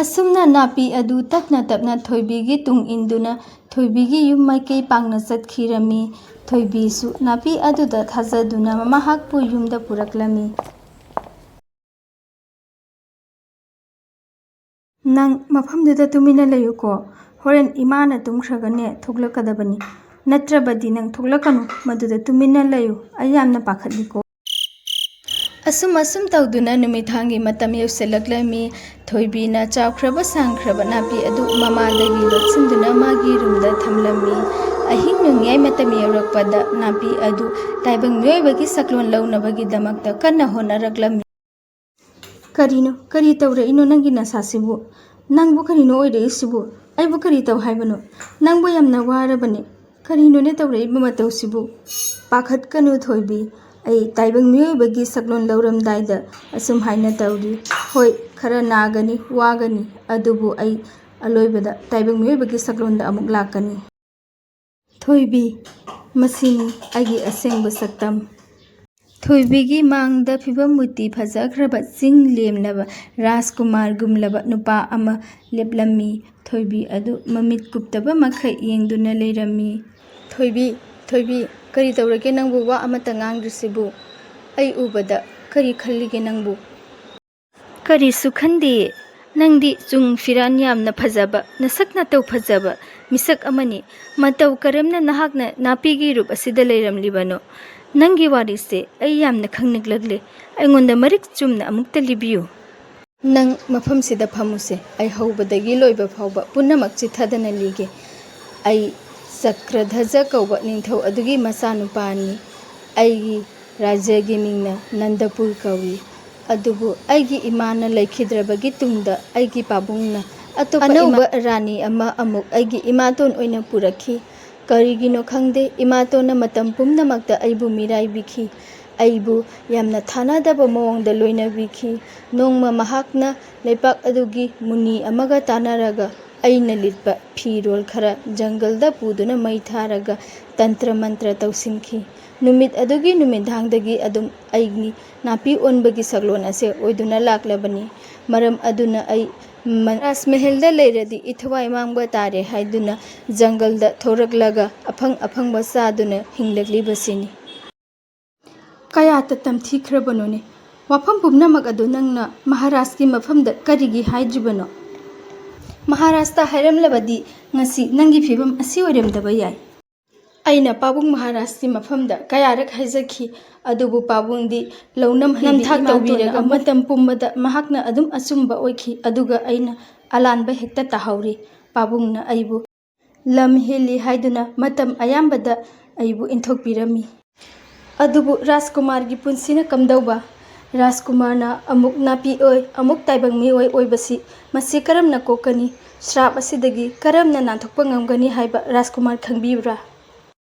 ꯑꯁꯨꯝꯅ ꯅꯥꯄꯤ ꯑꯗꯨ ꯇꯞꯅ ꯇꯞꯅ ꯊꯣꯏꯕꯤꯒꯤ ꯇꯨꯡ ꯏꯟꯗꯨꯅ ꯊꯣꯏꯕꯤꯒꯤ ꯌꯨꯝ ꯃꯥꯏꯀꯩ ꯄꯥꯡꯅ ꯆꯠꯈꯤꯔꯝꯃꯤ꯫ ꯊꯣꯏꯕꯤꯁꯨ ꯅꯥꯄꯤ ꯑꯗꯨꯗ ꯊꯥꯖꯗꯨꯅ ꯃꯍꯥꯛꯄꯨ ꯌꯨꯝꯗ ꯄꯨꯔꯛꯂꯝꯃꯤ꯫ ꯅꯪ ꯃꯐꯝꯗꯨꯗ ꯇꯨꯃꯤꯟꯅ ꯂꯩꯌꯨꯀꯣ꯫ ꯍꯣꯔꯦꯟ ꯏꯃꯥꯅ ꯇꯨꯝꯈ꯭ꯔꯒꯅꯦ ꯊꯣꯛꯂꯛꯀꯗꯕꯅꯤ꯫ ꯅꯠꯇ꯭ꯔꯕꯗꯤ ꯅꯪ ꯊꯣꯛꯂꯛꯀꯅꯨ, ꯃꯗꯨꯗ ꯇꯨꯃꯤꯟꯅ ꯂꯩꯌꯨ꯫ ꯑꯩ ꯌꯥꯝꯅ ꯄꯥꯈꯠꯂꯤꯀꯣ꯫ ꯑꯁꯨꯝ ꯑꯁꯨꯝ ꯇꯧꯗꯨꯅ ꯅꯨꯃꯤꯗꯥꯡꯒꯤ ꯃꯇꯝ ꯌꯧꯁꯤꯜꯂꯛꯂꯝꯃꯤ꯫ ꯊꯣꯏꯕꯤꯅ ꯆꯥꯎꯈ꯭ꯔꯕ ꯁꯥꯡꯈ꯭ꯔꯕ ꯅꯥꯄꯤ ꯑꯗꯨ ꯃꯃꯥꯗꯒꯤ ꯂꯧꯁꯤꯟꯗꯨꯅ ꯃꯥꯒꯤ ꯔꯨꯝꯗ ꯊꯝꯂꯝꯃꯤ꯫ ꯑꯍꯤꯡ ꯅꯣꯡꯌꯥꯏ ꯃꯇꯝ ꯌꯧꯔꯛꯄꯗ ꯅꯥꯄꯤ ꯑꯗꯨ ꯇꯥꯏꯕꯪ ꯃꯤꯑꯣꯏꯕꯒꯤ ꯁꯛꯂꯣꯟ ꯂꯧꯅꯕꯒꯤꯗꯃꯛꯇ ꯀꯟꯅ ꯍꯣꯠꯅꯔꯛꯂꯝꯃꯤ꯫ "ꯀꯔꯤꯅꯣ? ꯀꯔꯤ ꯇꯧꯔꯛꯏꯅꯣ ꯅꯪꯒꯤ ꯅꯁꯥꯁꯤꯕꯨ? ꯅꯪꯕꯨ ꯀꯔꯤꯅꯣ ꯑꯣꯏꯔꯛꯏꯁꯤꯕꯨ? ꯑꯩꯕꯨ ꯀꯔꯤ ꯇꯧ ꯍꯥꯏꯕꯅꯣ? ꯅꯪꯕꯨ ꯌꯥꯝꯅ ꯋꯥꯔꯕꯅꯦ꯫ ꯀꯔꯤꯅꯣꯅꯦ ꯇꯧꯔꯛꯏꯕ ꯃꯇꯧꯁꯤꯕꯨ?" "ꯄꯥꯈꯠꯀꯅꯨ ꯊꯣꯏꯕꯤ, ꯑꯩ ꯇꯥꯏꯕꯪ ꯃꯤꯑꯣꯏꯕꯒꯤ ꯁꯛꯂꯣꯟ ꯂꯧꯔꯝꯗꯥꯏꯗ ꯑꯁꯨꯝ ꯍꯥꯏꯅ ꯇꯧꯔꯤ꯫ ꯍꯣꯏ, ꯈꯔ ꯅꯥꯒꯅꯤ, ꯋꯥꯒꯅꯤ, ꯑꯗꯨꯕꯨ ꯑꯩ ꯑꯂꯣꯏꯕꯗ ꯇꯥꯏꯕꯪ ꯃꯤꯑꯣꯏꯕꯒꯤ ꯁꯛꯂꯣꯟꯗ ꯑꯃꯨꯛ ꯂꯥꯛꯀꯅꯤ꯫" "ꯊꯣꯏꯕꯤ, ꯃꯁꯤꯅꯤ ꯑꯩꯒꯤ ꯑꯁꯦꯡꯕ ꯁꯛꯇꯝ꯫" ꯊꯣꯏꯕꯤꯒꯤ ꯃꯥꯡꯗ ꯐꯤꯕꯝ ꯃꯨꯔꯇꯤ ꯐꯖꯈ꯭ꯔꯕ ꯆꯤꯡ ꯂꯦꯝꯂꯕ ꯔꯥꯖꯀꯨꯃꯥꯔꯒꯨꯝꯂꯕ ꯅꯨꯄꯥ ꯑꯃ ꯂꯦꯞꯂꯝꯃꯤ꯫ ꯊꯣꯏꯕꯤ ꯑꯗꯨ ꯃꯃꯤꯠ ꯀꯨꯞꯇꯕ ꯃꯈꯩ ꯌꯦꯡꯗꯨꯅ ꯂꯩꯔꯝꯃꯤ꯫ "ꯊꯣꯏꯕꯤ, ꯊꯣꯏꯕꯤ, ꯀꯔꯤ ꯇꯧꯔꯒꯦ ꯅꯪꯕꯨ ꯋꯥ ꯑꯃꯠꯇ ꯉꯥꯡꯗ꯭ꯔꯤꯁꯤꯕꯨ? ꯑꯩ ꯎꯕꯗ ꯀꯔꯤ ꯈꯜꯂꯤꯒꯦ ꯅꯪꯕꯨ?" "ꯀꯔꯤꯁꯨ ꯈꯟꯗꯦ꯫ ꯅꯪꯗꯤ ꯆꯨꯡ ꯐꯤꯔꯥꯟ ꯌꯥꯝꯅ ꯐꯖꯕ, ꯅꯁꯛ ꯅꯇꯧ ꯐꯖꯕ ꯃꯤꯁꯛ ꯑꯃꯅꯤ꯫ ꯃꯇꯧ ꯀꯔꯝꯅ ꯅꯍꯥꯛꯅ ꯅꯥꯄꯤꯒꯤ ꯔꯨꯞ ꯑꯁꯤꯗ ꯂꯩꯔꯝꯂꯤꯕꯅꯣ? ꯅꯪꯒꯤ ꯋꯥꯔꯤꯁꯦ ꯑꯩ ꯌꯥꯝꯅ ꯈꯪꯅꯤꯡꯂꯛꯂꯦ꯫ ꯑꯩꯉꯣꯟꯗ ꯃꯔꯤꯛ ꯆꯨꯝꯅ ꯑꯃꯨꯛꯇ ꯂꯤꯕꯤꯌꯨ꯫" "ꯅꯪ ꯃꯐꯝꯁꯤꯗ ꯐꯝꯃꯨꯁꯦ꯫ ꯑꯩ ꯍꯧꯕꯗꯒꯤ ꯂꯣꯏꯕ ꯐꯥꯎꯕ ꯄꯨꯝꯅꯃꯛ ꯆꯤꯊꯗꯅ ꯂꯤꯒꯦ꯫ ꯑꯩ ꯆꯀ꯭ꯔꯙꯖ ꯀꯧꯕ ꯅꯤꯡꯊꯧ ꯑꯗꯨꯒꯤ ꯃꯆꯥꯅꯨꯄꯥꯅꯤ꯫ ꯑꯩꯒꯤ ꯔꯥꯖ꯭ꯌꯒꯤ ꯃꯤꯡꯅ ꯅꯟꯗꯄꯨꯔ ꯀꯧꯏ꯫ ꯑꯗꯨꯕꯨ ꯑꯩꯒꯤ ꯏꯃꯥꯅ ꯂꯩꯈꯤꯗ꯭ꯔꯕꯒꯤ ꯇꯨꯡꯗ ꯑꯩꯒꯤ ꯄꯥꯕꯨꯡꯅ ꯑꯇꯣꯞꯄ ꯑꯅꯧꯕ ꯏꯃꯥ-, ꯔꯥꯅꯤ ꯑꯃ ꯑꯃꯨꯛ ꯑꯩꯒꯤ ꯏꯃꯥꯇꯣꯟ ꯑꯣꯏꯅ ꯄꯨꯔꯛꯈꯤ꯫ ꯀꯔꯤꯒꯤꯅꯣ ꯈꯪꯗꯦ, ꯏꯃꯥꯇꯣꯟꯅ ꯃꯇꯝ ꯄꯨꯝꯅꯃꯛꯇ ꯑꯩꯕꯨ ꯃꯤꯔꯥꯏꯕꯤꯈꯤ꯫ ꯑꯩꯕꯨ ꯌꯥꯝꯅ ꯊꯥꯅꯗꯕ ꯃꯑꯣꯡꯗ ꯂꯣꯏꯅꯕꯤꯈꯤ꯫ ꯅꯣꯡꯃ ꯃꯍꯥꯛꯅ ꯂꯩꯄꯥꯛ ꯑꯗꯨꯒꯤ ꯃꯨꯅꯤ ꯑꯃꯒ ꯇꯥꯟꯅꯔꯒ ꯑꯩꯅ ꯂꯤꯠꯄ ꯐꯤꯔꯣꯜ ꯈꯔ ꯖꯪꯒꯜꯗ ꯄꯨꯗꯨꯅ ꯃꯩ ꯊꯥꯔꯒ ꯇꯟꯇ꯭ꯔ ꯃꯟꯇ꯭ꯔ ꯇꯧꯁꯤꯟꯈꯤ꯫ ꯅꯨꯃꯤꯠ ꯑꯗꯨꯒꯤ ꯅꯨꯃꯤꯗꯥꯡꯗꯒꯤ ꯑꯗꯨꯝ ꯑꯩꯒꯤ ꯅꯥꯄꯤ ꯑꯣꯟꯕꯒꯤ ꯁꯛꯂꯣꯟ ꯑꯁꯦ ꯑꯣꯏꯗꯨꯅ ꯂꯥꯛꯂꯕꯅꯤ꯫ ꯃꯔꯝ ꯑꯗꯨꯅ ꯑꯩ ꯃ-, ꯔꯥꯖꯃꯍꯜꯗ ꯂꯩꯔꯗꯤ ꯏꯊꯋꯥꯏ ꯃꯥꯡꯕ ꯇꯥꯔꯦ ꯍꯥꯏꯗꯨꯅ ꯖꯪꯒꯜꯗ ꯊꯣꯔꯛꯂꯒ ꯑꯐꯪ ꯑꯐꯪꯕ ꯆꯥꯗꯨꯅ ꯍꯤꯡꯂꯛꯂꯤꯕꯁꯤꯅꯤ꯫" "ꯀꯌꯥꯇ ꯇꯝꯊꯤꯈ꯭ꯔꯕꯅꯣꯅꯦ? ꯋꯥꯐꯝ ꯄꯨꯝꯅꯃꯛ ꯑꯗꯨ ꯅꯪꯅ ꯃꯍꯥꯔꯥꯖꯀꯤ ꯃꯐꯝꯗ ꯀꯔꯤꯒꯤ ꯍꯥꯏꯗ꯭ꯔꯤꯕꯅꯣ? ꯃꯍꯥꯔꯥꯖꯇ ꯍꯥꯏꯔꯝꯂꯕꯗꯤ ꯉꯁꯤ ꯅꯪꯒꯤ ꯐꯤꯕꯝ ꯑꯁꯤ ꯑꯣꯏꯔꯝꯗꯕ ꯌꯥꯏ꯫" "ꯑꯩꯅ ꯄꯥꯕꯨꯡ ꯃꯍꯥꯔꯥꯖꯀꯤ ꯃꯐꯝꯗ ꯀꯌꯥꯔꯛ ꯍꯥꯏꯖꯈꯤ, ꯑꯗꯨꯕꯨ ꯄꯥꯕꯨꯡꯗꯤ ꯂꯧꯅꯝ ꯍꯩꯕꯤ ꯅꯝꯊꯥꯛ ꯏꯃꯥꯇꯣꯟꯅ ꯇꯧꯕꯤꯔꯒ ꯑꯃꯨꯛ ꯃꯇꯝ ꯄꯨꯝꯕꯗ ꯃꯍꯥꯛꯅ ꯑꯗꯨꯝ ꯑꯆꯨꯝꯕ ꯑꯣꯏꯈꯤ, ꯑꯗꯨꯒ ꯑꯩꯅ ꯑꯂꯥꯟꯕ ꯍꯦꯛꯇ ꯇꯥꯍꯧꯔꯤ꯫ ꯄꯥꯕꯨꯡꯅ ꯑꯩꯕꯨ ꯂꯝ ꯍꯦꯜꯂꯤ ꯍꯥꯏꯗꯨꯅ ꯃꯇꯝ ꯑꯌꯥꯝꯕꯗ ꯑꯩꯕꯨ ꯏꯟꯊꯣꯛꯄꯤꯔꯝꯃꯤ꯫ ꯑꯗꯨꯕꯨ ꯔꯥꯖꯀꯨꯃꯥꯔꯒꯤ ꯄꯨꯟꯁꯤꯅ ꯀꯝꯗꯧꯕ? ꯔꯥꯖꯀꯨꯃꯥꯔꯅ ꯑꯃꯨꯛ ꯅꯥꯄꯤ ꯑꯣꯏ, ꯑꯃꯨꯛ ꯇꯥꯏꯕꯪ ꯃꯤꯑꯣꯏ ꯑꯣꯏꯕꯁꯤ ꯃꯁꯤ ꯀꯔꯝꯅ ꯀꯣꯛꯀꯅꯤ? ꯁ꯭ꯔꯥꯞ ꯑꯁꯤꯗꯒꯤ ꯀꯔꯝꯅ ꯅꯥꯟꯊꯣꯛꯄ ꯉꯝꯒꯅꯤ ꯍꯥꯏꯕ ꯔꯥꯖꯀꯨꯃꯥꯔ ꯈꯪꯕꯤꯕ꯭ꯔꯥ?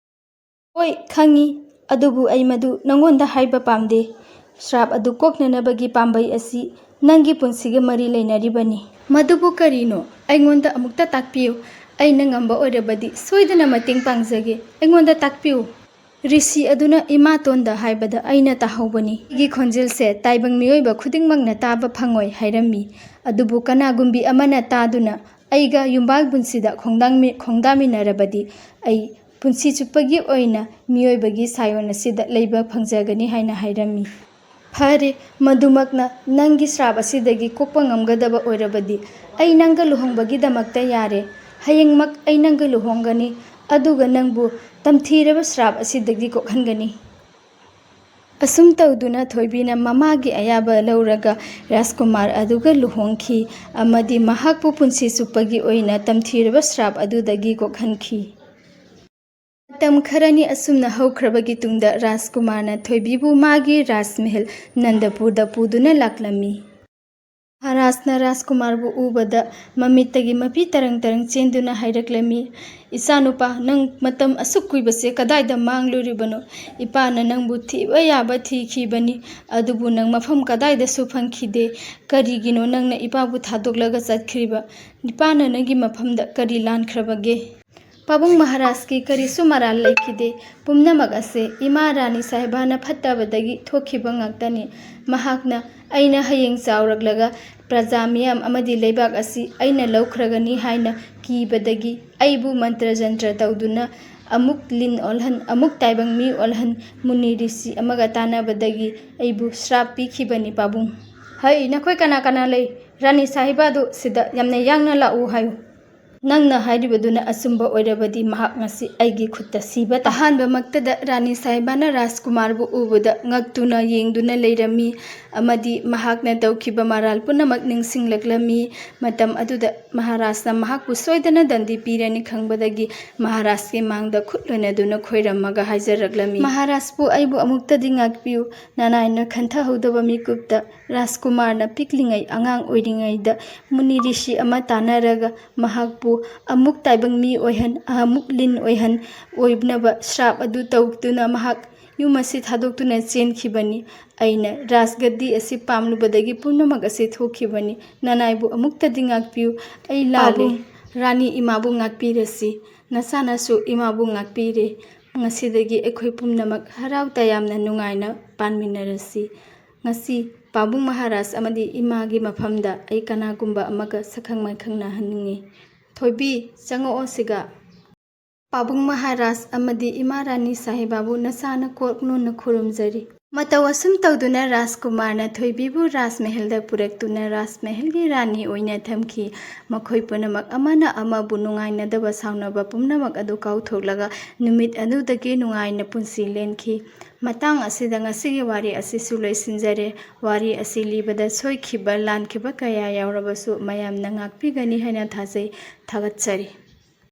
ꯍꯣꯏ, ꯈꯪꯏ꯫ ꯑꯗꯨꯕꯨ ꯑꯩ ꯃꯗꯨ ꯅꯪꯉꯣꯟꯗ ꯍꯥꯏꯕ ꯄꯥꯝꯗꯦ꯫ ꯁ꯭ꯔꯥꯞ ꯑꯗꯨ ꯀꯣꯛꯅꯅꯕꯒꯤ ꯄꯥꯝꯕꯩ ꯑꯁꯤ ꯅꯪꯒꯤ ꯄꯨꯟꯁꯤꯒ ꯃꯔꯤ ꯂꯩꯅꯔꯤꯕꯅꯤ꯫ ꯃꯗꯨꯕꯨ ꯀꯔꯤꯅꯣ? ꯑꯩꯉꯣꯟꯗ ꯑꯃꯨꯛꯇ ꯇꯥꯛꯄꯤꯌꯨ꯫ ꯑꯩꯅ ꯉꯝꯕ ꯑꯣꯏꯔꯕꯗꯤ ꯁꯣꯏꯗꯅ ꯃꯇꯦꯡ ꯄꯥꯡꯖꯒꯦ꯫ ꯑꯩꯉꯣꯟꯗ ꯇꯥꯛꯄꯤꯌꯨ꯫ ꯔꯤꯁꯤ ꯑꯗꯨꯅ ꯏꯃꯥꯇꯣꯟꯗ ꯍꯥꯏꯕꯗ ꯑꯩꯅ ꯇꯥꯍꯧꯕꯅꯤ꯫ ꯑꯩꯒꯤ ꯈꯣꯟꯖꯦꯜꯁꯦ ꯇꯥꯏꯕꯪ ꯃꯤꯑꯣꯏꯕ ꯈꯨꯗꯤꯡꯃꯛꯅ ꯇꯥꯕ ꯐꯪꯉꯣꯏ ꯍꯥꯏꯔꯝꯃꯤ꯫ ꯑꯗꯨꯕꯨ ꯀꯅꯥꯒꯨꯝꯕꯤ ꯑꯃꯅ ꯇꯥꯗꯨꯅ ꯑꯩꯒ ꯌꯨꯝꯕꯥꯜ ꯄꯨꯟꯁꯤꯗ ꯈꯣꯡꯗꯥꯡꯃꯤ-, ꯈꯣꯡꯗꯥꯃꯤꯟꯅꯔꯕꯗꯤ ꯑꯩ ꯄꯨꯟꯁꯤ ꯆꯨꯞꯄꯒꯤ ꯑꯣꯏꯅ ꯃꯤꯑꯣꯏꯕꯒꯤ ꯁꯥꯌꯣꯟ ꯑꯁꯤꯗ ꯂꯩꯕ ꯐꯪꯖꯒꯅꯤ ꯍꯥꯏꯅ ꯍꯥꯏꯔꯝꯃꯤ꯫ ꯐꯔꯦ, ꯃꯗꯨꯃꯛꯅ ꯅꯪꯒꯤ ꯁ꯭ꯔꯥꯞ ꯑꯁꯤꯗꯒꯤ ꯀꯣꯛꯄ ꯉꯝꯒꯗꯕ ꯑꯣꯏꯔꯕꯗꯤ ꯑꯩ ꯅꯪꯒ ꯂꯨꯍꯣꯡꯕꯒꯤꯗꯃꯛꯇ ꯌꯥꯔꯦ꯫ ꯍꯌꯦꯡꯃꯛ ꯑꯩ ꯅꯪꯒ ꯂꯨꯍꯣꯡꯒꯅꯤ, ꯑꯗꯨꯒ ꯅꯪꯕꯨ ꯇꯝꯊꯤꯔꯕ ꯁ꯭ꯔꯥꯞ ꯑꯁꯤꯗꯒꯤ ꯀꯣꯛꯍꯟꯒꯅꯤ꯫ ꯑꯁꯨꯝ ꯇꯧꯗꯨꯅ ꯊꯣꯏꯕꯤꯅ ꯃꯃꯥꯒꯤ ꯑꯌꯥꯕ ꯂꯧꯔꯒ ꯔꯥꯖꯀꯨꯃꯥꯔ ꯑꯗꯨꯒ ꯂꯨꯍꯣꯡꯈꯤ ꯑꯃꯗꯤ ꯃꯍꯥꯛꯄꯨ ꯄꯨꯟꯁꯤ ꯆꯨꯞꯄꯒꯤ ꯑꯣꯏꯅ ꯇꯝꯊꯤꯔꯕ ꯁ꯭ꯔꯥꯞ ꯑꯗꯨꯗꯒꯤ ꯀꯣꯛꯍꯟꯈꯤ꯫ ꯃꯇꯝ ꯈꯔꯅꯤ ꯑꯁꯨꯝꯅ ꯍꯧꯈ꯭ꯔꯕꯒꯤ ꯇꯨꯡꯗ ꯔꯥꯖꯀꯨꯃꯥꯔꯅ ꯊꯣꯏꯕꯤꯕꯨ ꯃꯥꯒꯤ ꯔꯥꯖꯃꯍꯜ ꯅꯟꯗꯄꯨꯔꯗ ꯄꯨꯗꯨꯅ ꯂꯥꯛꯂꯝꯃꯤ꯫ ꯃꯍꯥꯔꯥꯖꯅ ꯔꯥꯖꯀꯨꯃꯥꯔꯕꯨ ꯎꯕꯗ ꯃꯃꯤꯠꯇꯒꯤ ꯃꯄꯤ ꯇꯔꯪ ꯇꯔꯪ ꯆꯦꯟꯗꯨꯅ ꯍꯥꯏꯔꯛꯂꯝꯃꯤ, "ꯏꯆꯥꯅꯨꯄꯥ, ꯅꯪ ꯃꯇꯝ ꯑꯁꯨꯛ ꯀꯨꯏꯕꯁꯦ ꯀꯗꯥꯏꯗ ꯃꯥꯡꯂꯨꯔꯤꯕꯅꯣ? ꯏꯄꯥꯅ ꯅꯪꯕꯨ ꯊꯤꯕ ꯌꯥꯕ ꯊꯤꯈꯤꯕꯅꯤ, ꯑꯗꯨꯕꯨ ꯅꯪ ꯃꯐꯝ ꯀꯗꯥꯏꯗꯁꯨ ꯐꯪꯈꯤꯗꯦ꯫ ꯀꯔꯤꯒꯤꯅꯣ ꯅꯪꯅ ꯏꯄꯥꯕꯨ ꯊꯥꯗꯣꯛꯂꯒ ꯆꯠꯈ꯭ꯔꯤꯕ? ꯏꯄꯥꯅ ꯅꯪꯒꯤ ꯃꯐꯝꯗ ꯀꯔꯤ ꯂꯥꯟꯈ꯭ꯔꯕꯒꯦ?" ꯄꯥꯕꯨꯡ ꯃꯍꯥꯔꯥꯖꯀꯤ ꯀꯔꯤꯁꯨ ꯃꯔꯥꯜ ꯂꯩꯈꯤꯗꯦ꯫ ꯄꯨꯝꯅꯃꯛ ꯑꯁꯦ ꯏꯃꯥ ꯔꯥꯅꯤ ꯁꯥꯍꯦꯕꯥꯅ ꯐꯠꯇꯕꯗꯒꯤ ꯊꯣꯛꯈꯤꯕ ꯉꯥꯛꯇꯅꯤ꯫ ꯃꯍꯥꯛꯅ ꯑꯩꯅ ꯍꯌꯦꯡ ꯆꯥꯎꯔꯛꯂꯒ ꯄ꯭ꯔꯖꯥ ꯃꯤꯌꯥꯝ ꯑꯃꯗꯤ ꯂꯩꯕꯥꯛ ꯑꯁꯤ ꯑꯩꯅ ꯂꯧꯈ꯭ꯔꯒꯅꯤ ꯍꯥꯏꯅ ꯀꯤꯕꯗꯒꯤ ꯑꯩꯕꯨ ꯃꯟꯇ꯭ꯔ ꯖꯟꯇ꯭ꯔ ꯇꯧꯗꯨꯅ ꯑꯃꯨꯛ ꯂꯤꯟ ꯑꯣꯜꯍꯟ, ꯑꯃꯨꯛ ꯇꯥꯏꯕꯪ ꯃꯤ ꯑꯣꯜꯍꯟ, ꯃꯨꯅꯤ ꯔꯤꯁꯤ ꯑꯃꯒ ꯇꯥꯟꯅꯕꯗꯒꯤ ꯑꯩꯕꯨ ꯁ꯭ꯔꯥꯞ ꯄꯤꯈꯤꯕꯅꯤ ꯄꯥꯕꯨꯡ꯫ ꯍꯩ, ꯅꯈꯣꯏ ꯀꯅꯥ ꯀꯅꯥ ꯂꯩ? ꯔꯥꯅꯤ ꯁꯥꯍꯤꯕꯥꯗꯨ ꯁꯤꯗ ꯌꯥꯝꯅ ꯌꯥꯡꯅ ꯂꯥꯛꯎ ꯍꯥꯏꯌꯨ꯫ ꯅꯪꯅ ꯍꯥꯏꯔꯤꯕꯗꯨꯅ ꯑꯆꯨꯝꯕ ꯑꯣꯏꯔꯕꯗꯤ ꯃꯍꯥꯛ ꯉꯁꯤ ꯑꯩꯒꯤ ꯈꯨꯠꯇ ꯁꯤꯕ ꯇꯥꯏ꯫ ꯑꯍꯥꯟꯕꯃꯛꯇꯗ ꯔꯥꯅꯤ ꯁꯥꯍꯤꯕꯥꯅ ꯔꯥꯖꯀꯨꯃꯥꯔꯕꯨ ꯎꯕꯗ ꯉꯛꯇꯨꯅ ꯌꯦꯡꯗꯨꯅ ꯂꯩꯔꯝꯃꯤ ꯑꯃꯗꯤ ꯃꯍꯥꯛꯅ ꯇꯧꯈꯤꯕ ꯃꯔꯥꯜ ꯄꯨꯝꯅꯃꯛ ꯅꯤꯡꯁꯤꯡꯂꯛꯂꯝꯃꯤ꯫ ꯃꯇꯝ ꯑꯗꯨꯗ ꯃꯍꯥꯔꯥꯖꯅ ꯃꯍꯥꯛꯄꯨ ꯁꯣꯏꯗꯅ ꯗꯟꯗꯤ ꯄꯤꯔꯅꯤ ꯈꯪꯕꯗꯒꯤ ꯃꯍꯥꯔꯥꯖꯀꯤ ꯃꯥꯡꯗ ꯈꯨꯠ ꯂꯣꯏꯅꯗꯨꯅ ꯈꯣꯏꯔꯝꯃꯒ ꯍꯥꯏꯖꯔꯛꯂꯝꯃꯤ, "ꯃꯍꯥꯔꯥꯖꯄꯨ ꯑꯩꯕꯨ ꯑꯃꯨꯛꯇꯗꯤ ꯉꯥꯛꯄꯤꯌꯨ꯫ ꯅꯅꯥꯏꯅ ꯈꯟꯊꯍꯧꯗꯕ ꯃꯤꯀꯨꯞꯇ ꯔꯥꯖꯀꯨꯃꯥꯔꯅ ꯄꯤꯛꯂꯤꯉꯩ ꯑꯉꯥꯡ ꯑꯣꯏꯔꯤꯉꯩꯗ ꯃꯨꯅꯤ ꯔꯤꯁꯤ ꯑꯃ ꯇꯥꯟꯅꯔꯒ ꯃꯍꯥꯛꯄꯨ ꯑꯃꯨꯛ ꯇꯥꯏꯕꯪ ꯃꯤ ꯑꯣꯏꯍꯟ, ꯑꯃꯨꯛ ꯂꯤꯟ ꯑꯣꯏꯍꯟ, ꯑꯣꯏꯅꯕ ꯁ꯭ꯔꯥꯞ ꯑꯗꯨ ꯇꯧꯗꯨꯅ ꯃꯍꯥꯛ ꯌꯨꯝ ꯑꯁꯤ ꯊꯥꯗꯣꯛꯇꯨꯅ ꯆꯦꯟꯈꯤꯕꯅꯤ꯫ ꯑꯩꯅ ꯔꯥꯖꯒꯗꯤ ꯑꯁꯤ ꯄꯥꯝꯂꯨꯕꯗꯒꯤ ꯄꯨꯝꯅꯃꯛ ꯑꯁꯤ ꯊꯣꯛꯈꯤꯕꯅꯤ꯫ ꯅꯅꯥꯏꯕꯨ ꯑꯃꯨꯛꯇꯗꯤ ꯉꯥꯛꯄꯤꯌꯨ꯫ ꯑꯩ ꯂꯥꯜꯂꯦ꯫ ꯄꯥꯕꯨꯡ, ꯔꯥꯅꯤ ꯏꯃꯥꯕꯨ ꯉꯥꯛꯄꯤꯔꯁꯤ꯫ ꯅꯆꯥꯅꯁꯨ ꯏꯃꯥꯕꯨ ꯉꯥꯛꯄꯤꯔꯦ꯫ ꯉꯁꯤꯗꯒꯤ ꯑꯩꯈꯣꯏ ꯄꯨꯝꯅꯃꯛ ꯍꯔꯥꯎ ꯇꯌꯥꯝꯅ ꯅꯨꯡꯉꯥꯏꯅ ꯄꯥꯟꯃꯤꯟꯅꯔꯁꯤ꯫ ꯉꯁꯤ ꯄꯥꯕꯨꯡ ꯃꯍꯥꯔꯥꯖ ꯑꯃꯗꯤ ꯏꯃꯥꯒꯤ ꯃꯐꯝꯗ ꯑꯩ ꯀꯅꯥꯒꯨꯝꯕ ꯑꯃꯒ ꯁꯛꯈꯪ ꯃꯥꯏꯈꯪꯅꯍꯟꯅꯤꯡꯏ꯫ ꯊꯣꯏꯕꯤ, ꯆꯪꯉꯛꯑꯣ ꯁꯤꯒ꯫ ꯄꯥꯕꯨꯡ ꯃꯍꯥꯔꯥꯖ ꯑꯃꯗꯤ ꯏꯃꯥ ꯔꯥꯅꯤ ꯁꯥꯍꯤꯕꯥꯕꯨ ꯅꯆꯥꯅ ꯀꯣꯛ ꯅꯣꯟꯅ ꯈꯨꯔꯨꯝꯖꯔꯤ꯫" ꯃꯇꯧ ꯑꯁꯨꯝ ꯇꯧꯗꯨꯅ ꯔꯥꯖꯀꯨꯃꯥꯔꯅ ꯊꯣꯏꯕꯤꯕꯨ ꯔꯥꯖꯃꯍꯜꯗ ꯄꯨꯔꯛꯇꯨꯅ ꯔꯥꯖꯃꯍꯜꯒꯤ ꯔꯥꯅꯤ ꯑꯣꯏꯅ ꯊꯝꯈꯤ꯫ ꯃꯈꯣꯏ ꯄꯨꯝꯅꯃꯛ ꯑꯃꯅ ꯑꯃꯕꯨ ꯅꯨꯡꯉꯥꯏꯅꯗꯕ ꯁꯥꯎꯅꯕ ꯄꯨꯝꯅꯃꯛ ꯑꯗꯨ ꯀꯥꯎꯊꯣꯛꯂꯒ ꯅꯨꯃꯤꯠ ꯑꯗꯨꯗꯒꯤ ꯅꯨꯡꯉꯥꯏꯅ ꯄꯨꯟꯁꯤ ꯂꯦꯟꯈꯤ꯫ ꯃꯇꯥꯡ ꯑꯁꯤꯗ ꯉꯁꯤꯒꯤ ꯋꯥꯔꯤ ꯑꯁꯤꯁꯨ ꯂꯣꯏꯁꯤꯟꯖꯔꯦ꯫ ꯋꯥꯔꯤ ꯑꯁꯤ ꯂꯤꯕꯗ ꯁꯣꯏꯈꯤꯕ, ꯂꯥꯟꯈꯤꯕ ꯀꯌꯥ ꯌꯥꯎꯔꯕꯁꯨ ꯃꯌꯥꯝꯅ ꯉꯥꯛꯄꯤꯒꯅꯤ ꯍꯥꯏꯅ ꯊꯥꯖꯩ꯫ ꯊꯥꯒꯠꯆꯔꯤ꯫